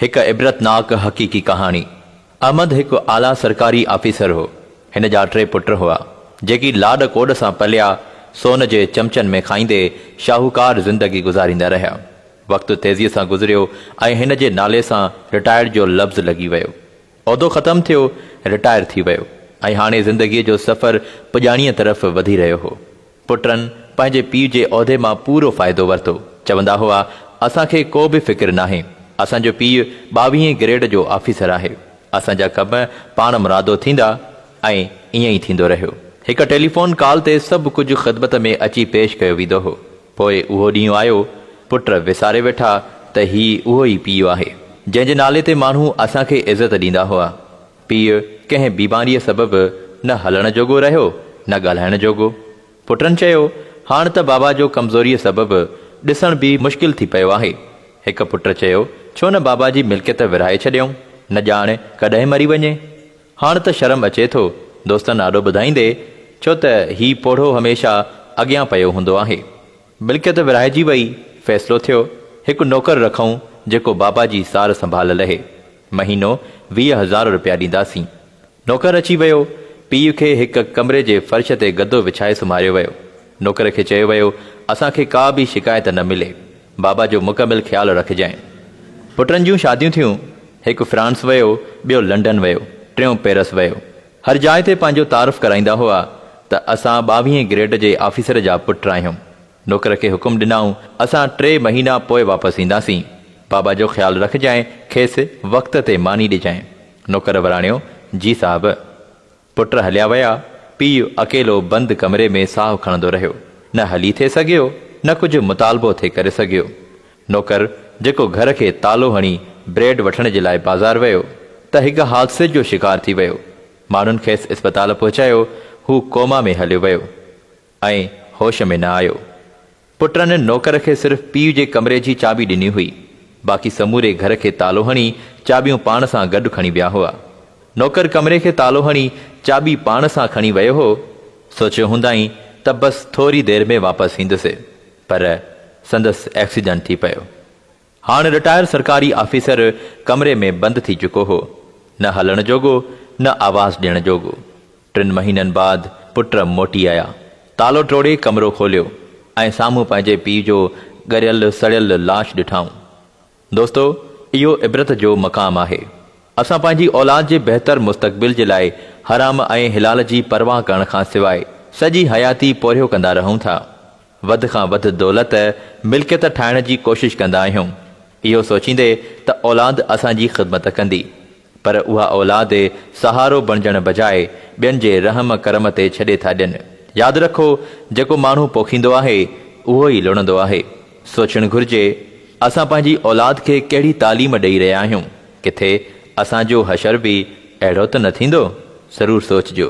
هڪ عبرتناڪ حقيقي ڪهاڻي. احمد هڪ اعليٰ سرڪاري آفيسر هو. هن جا ٽي پٽ هئا، جيڪي لاڏ ڪوڏ سان پليا، سون جي چمچن ۾ کائيندي شاهوڪار زندگي گذاريندا رهيا. وقت تيزيء سان گذريو ۽ هن جي نالي سان رٽائرڊ جو لفظ لڳي ويو. عهدو ختم ٿيو، رٽائر ٿي ويو ۽ هاڻي زندگيء جو سفر پڄاڻيء طرف وڌي رهيو هو. پٽن پنهنجي پيء جي عهدي مان پورو فائدو ورتو. چوندا هئا، اسان کي ڪو به فڪر ناهي. اسان جو پيء ٻاويهين گريڊ جو آفيسر آهي. اسان جا ڪم پاڻمرادو ٿيندا ۽ ائين ئي ٿيندو رهيو. هڪ ٽيليفون ڪال تي سڀ ڪجهه خدمت ۾ اچي پيش ڪيو ويندو هو. پوء اهو ڏينهن آيو، پٽ وساري ويٺا ته هي اهو ئي پيء آهي، جنهن جي نالي تي ماڻهو اسان کي عزت ڏيندا هئا. پيء ڪنهن بيماريء سبب نه هلڻ جوڳو رهيو، نه ڳالهائڻ جوڳو. پٽن چيو، هاڻ ته بابا جو ڪمزوريء سبب ڏسڻ به مشڪل ٿي پيو آهي. هڪ پٽ چيو، ڇو نه بابا جي ملڪيت ورهائي ڇڏيون، نه ڄاڻ ڪڏهن مري وڃي. هاڻ ته شرم اچي ٿو دوستن آڏو ٻڌائيندي، ڇو ته هي پوڙهو هميشه اڳيان پيو هوندو آهي. ملڪيت ورهائجي وئي، فيصلو ٿيو، هڪ نوڪر رکئون جيڪو بابا جي سار سنڀال لهي. مهينو 20,000 رپيا ڏينداسين. نوڪر اچي ويو، پيء کي هڪ ڪمري جي فرش تي گدو وڇائي سمهاريو ويو. نوڪر کي چيو ويو، اسان کي ڪا به شڪايت نه ملي، بابا جو مڪمل خيال رکجانء. پٽن جون شاديون ٿيون، هڪ فرانس ويو، ٻيو لنڊن ويو، ٽيون پيرس ويو. هر جاء تي پنهنجو تعارف ڪرائيندا هئا ته اسان ٻاويهين گريڊ جي آفيسر جا پٽ آهيون. نوڪر کي حڪم ڏنائون، اسان ٽي مهينا پوء واپس اينداسين. بابا جو خيال رکجانء، کيس وقت تي ماني ڏجانء. نوڪر وراڻيو، جي صاحب. پٽ هليا ويا. پيء اڪيلو بند ڪمري ۾ ساهه کڻندو رهيو. نه هلي ٿي سگهيو، نه ڪجهه مطالبو ٿي ڪري سگهيو. نوڪر جيڪو گهر کي تالو هڻي بريڊ وٺڻ جي لاء بازار ويو ته هڪ حادثي جو شڪار ٿي ويو. ماڻهن کيس اسپتال پهچايو، هو ڪوما ۾ هليو ويو ۽ هوش ۾ نه آيو. پٽن نوڪر کي صرف پيء جي ڪمري جي چاٻي ڏني هئي، باقي سموري گهر کي تالو هڻي چاٻيون پاڻ سان گڏ کڻي ويا هئا. نوڪر ڪمري کي تالو هڻي چاٻي پاڻ سان کڻي ويو هو. سوچيو هوندائين ته بس ٿوري دير ۾ واپس ايندس. پر سندس ايڪسيڊنٽ ٿي پيو. هاڻ رٽائر سرڪاري آفيسر ڪمري ۾ بند ٿي چڪو هو. نه هلڻ جوڳو، نه آواز ڏيڻ جوڳو. ٽن مهينن بعد پٽ موٽي آيا. تالو ٽوڙي ڪمرو کوليو ۽ سامهون پنهنجي پيء جو ڳريل سڙيل لاش ڏٺائون. دوستو! اهو عبرت جو مقام آهي. اسان پنهنجي اولاد جي بهتر مستقبل جي لاء حرام ۽ حلال جي پرواهه ڪرڻ کان سواء سڄي حياتي پورهيو ڪندا رهون ٿا. وڌ کان وڌ دولت، ملڪيت ٺاهڻ جي ڪوشش ڪندا آهيون، اهو سوچيندي ته اولاد اسان جي خدمت ڪندي. پر اها اولاد سهارو بڻجڻ بجاء ٻين جي رحم ڪرم تي ڇڏي ٿا ڏين. ياد رکو جيڪو ماڻهو پوکيندو آهي، اهو ئي لڻندو آهي. سوچڻ گهرجي اسان پنهنجي اولاد کي ڪهڙي تعليم ڏئي رهيا آهيون؟ ڪٿي اسان جو حشر به اهڙو ته نه ٿيندو؟ ضرور سوچجو.